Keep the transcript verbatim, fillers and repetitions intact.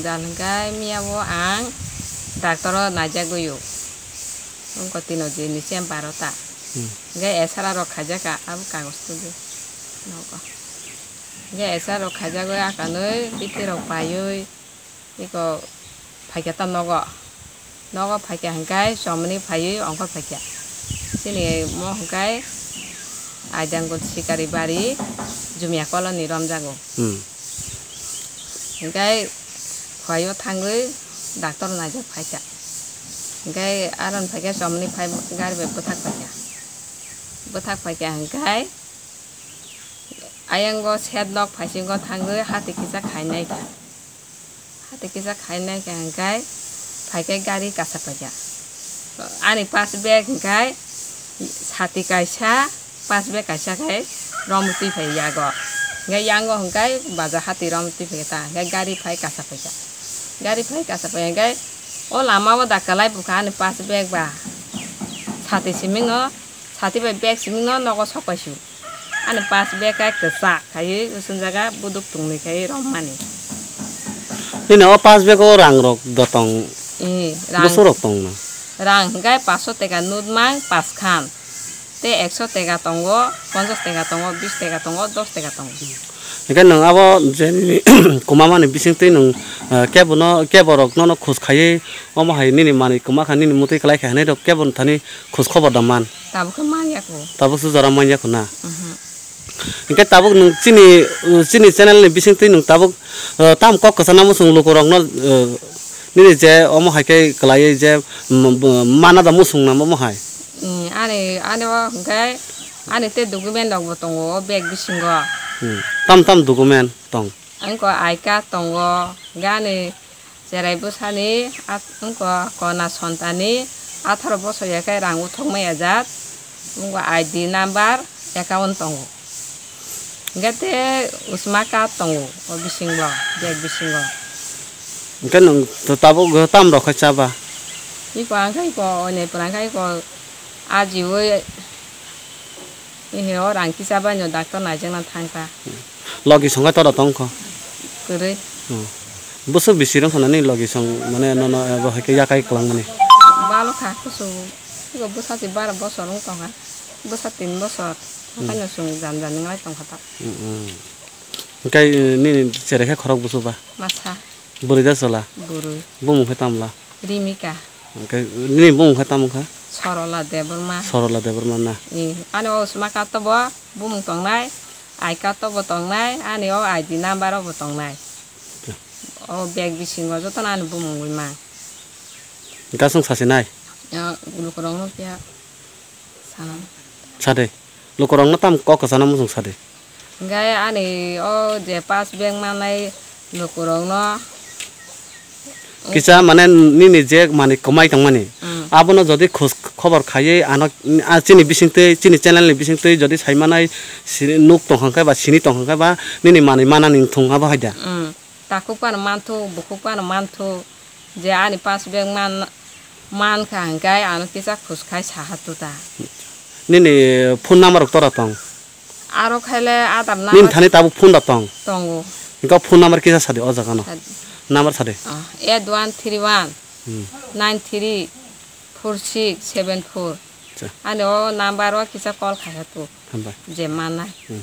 Jal hwnkhe miyabo ang doctor o naijagwi o. Wngkha tino jini sem barota. Hmm. Hwnkhe S R A rok khaijaka abo kagoj tubui. Nogo. Hwnkhe S R A rok khaijagwi akanwi bithi rok paiwi iko phaikha ta nogo. Nogo phaikha hwnkhe chomni phaiwi ongkhor phaikha. Chini mo hwnkhe Aidangkul Sikari bari Jumia colony romjago. Hmm. Hwnkhe phuaio thangwi doctor naijak phaikha. Hwnkhe aron phaikha chomni phai gari bai bwthak phaikha. Bwthak phaikha hwnkhe ayango set nok phaisingo thangwi hati kisa khainai kha. Hati kisa khainai kha hwnkhe phaikhe gari kasa phaikha. Ani pass bag hwnkhe sati kaisa, pass bag kaisa khai romtwi phai yago. Hwnkhe yango hwnkhe baja hati romtwi phai ta, hwnkhe gari phai kasa phaikha. Gari phai kasa phai hwnkhe o lama o da kwlai bukha ani pass bag ba sati simino, sati bai bag simino nogo sok paisu. Ani pass bag hai kwchak khaiwi usung jaga buduk tungni khai romani. Nini o pass bag o rang rok do tong? Eh, rang. Bwswk rok tong na? Rang hwnkhe paanch sho teka nut mang paskhan. Tei ekso teka tongo, ponchas teka tongo, bis teka tongo, dos teka tongo. Hwnkhe nwng abo je nini kwmamani bisingtwi nwng, eh, kebono, keborok nono khus khaiwi omo hai nini manwi kwma kha, nini mwtwi kwlai kha hinwi rok kebo thani khus khobor da man? Tabuk khe man ya kho. Tabuk se jora man ya kho na? Mhm. Hwnkhe tabuk nwng chini, chini channel ni bisingtwi nwng tabuk, eh, tam kok kwchana muchung lukurokno, eh, nini je omo hai khe kwlaiwi je, mm, mm, mana da muchung namo omo hai? Mm, ani, ani o hwnkhe ani tei document rok bo tongo o bag bisingo. Hmm. Tam tam document tong? Wngkha I card tongo, gani cherai bwsani, at-, wngkha kona sontani atharo bosor ya khe rang uthok maya jat, wngkha I D number, account tongo. Hwnkhe tei usma card tongo o bisingo, bag bisingo. Hwnkhe nwng tabuk tam rok khai chaba? Iko ang khe iko onei pwrang khe iko ajiui. Ehe, o rang kisa bai no doctor naijakna thang ta. Logi songo tora tong kho? Kwrwi. Hmm. Bwswk bisi rwng khna ni logi song mane nono abo hai khe yakai kwlangmani? Balo kha kusu. Iko bwsa si baro bosor wng tong kha. Bwsa tin bosor. Hmm. Haino chwng jan jan wnglai tong kha ta. Hmm, hmm. Hwnkhe nini cherai khe khorok bwswk ba? Masa. Bwrwi da chwla? Bwrwi. Bumung khe tamla? Rimika. Hwnkhe nini bumung khe tamo kha? Sorola Debbarma. Sorola Debbarma na? Ee, ani o usma card o bo bumung tongnai, I card o bo tongnai, ani o I D number o bo tongnai. O bag bisingo jotono ani bumung wi mang. Gasung sasinai? Ya, lukurokno kya sana. Sade. Lukurokno tam kok kwchana muchung sade. Hwnkhe ani o je pass bag manai lukurokno. Kisa mane nini je mani kwmai tongmani. Mm. Abono jodi khos khobor khaiwi ano, a, chini bisingtwi, chini channel ni bisingtwi jodi saimanai sini nuk tongkha khe ba sini tongkha khe ba nini mani manani thung abo haida. Mm. Takhuk phano manthu, bukhuk phano manthu, je ani pass bag man, mankha hwnkhe ano kisa khus khai saha tuta. Nini phone number rok tora tong? Aro khaile Aadhaar number. Nini thani tabuk phone da tong? Tongo. Hwnkhe phone number kisa sadi o jaga no. Sadi. Number sadi. Ah, eight one three one, hmm, nine three four six seven four. Acha. Ani o number o kisa call khai ha tu. Hambai. Je manai. Hmm.